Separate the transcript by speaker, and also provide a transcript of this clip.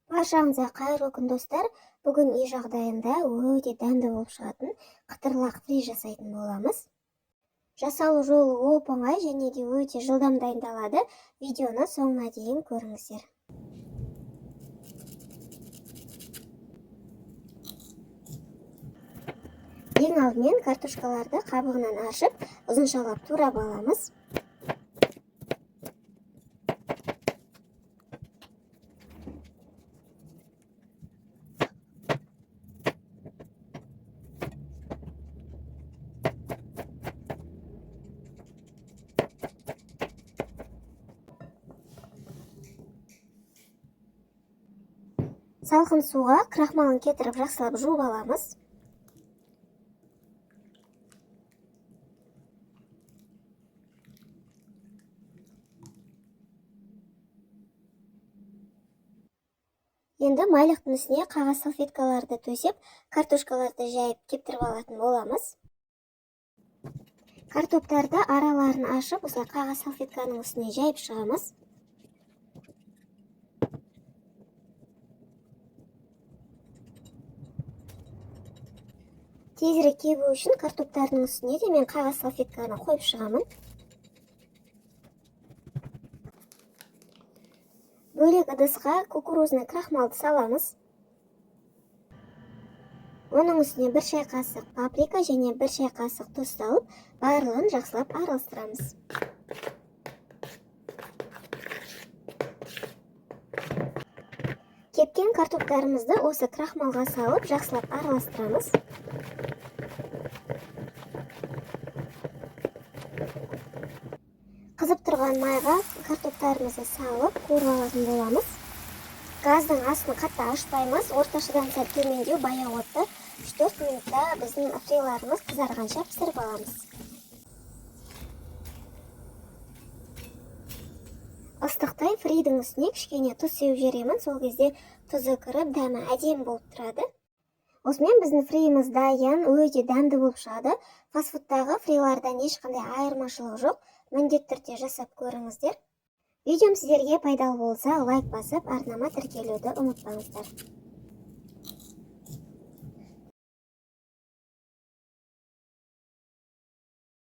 Speaker 1: Баршаңызға қайырлы күн, достар. Бүгін үй жағдайында өте дәмді болып шығатын қытырлақ фри жасайтын боламыз. Жасалу жолы оп-оңай және де өте жылдам дайындалады. Видеоны соңына дейін көріңіздер. Ең алдымен картошкаларды қабығынан аршып, ұзыншалап турап аламыз. Салқын суға крахмалын кетіріп жақсылап жуып аламыз. Енді майлықтың үстіне қағаз салфеткаларды төсеп, картошкаларды жайып кептіріп алатын боламыз. Картоптарды араларын ашып, осылай қағаз салфетканың үстіне жайып шығамыз. Тезірек кебу үшін картоптардың үстіне де мен қағаз салфетканы қойып шығамын. Бөлек ыдысқа кукурузный крахмалды саламыз. Оның үстіне 1 шай қасық паприка және 1 шай қасық тұз салып, барлығын жақсылап араластырамыз. Кепкен картоптарымызды осы крахмалға салып, жақсылап араластырамыз. Қызып тұрған майға картоптарымызды салып, қуырып алатын боламыз. Газдың астын қатты ашпаймыз, орташадан сәл төмендеу баяу отта үш-төрт минутта біздің фриларымыз қызарғанша пісіріп аламыз. Ыстықтай фридің үстіне кішкене тұз сеуіп жіберемін, сол кезде тұзы кіріп, дәмі әдемі болып тұрады. Осымен біздің фриіміз дайын, өте дәмді болып шығады. Фастфудтағы фрилардан ешқандай айырмашылығы жоқ. Міндетті түрде жасап көріңіздер. Видеом сіздерге пайдалы болса, лайк басып, арнама тіркелуді ұмытпаңыздар.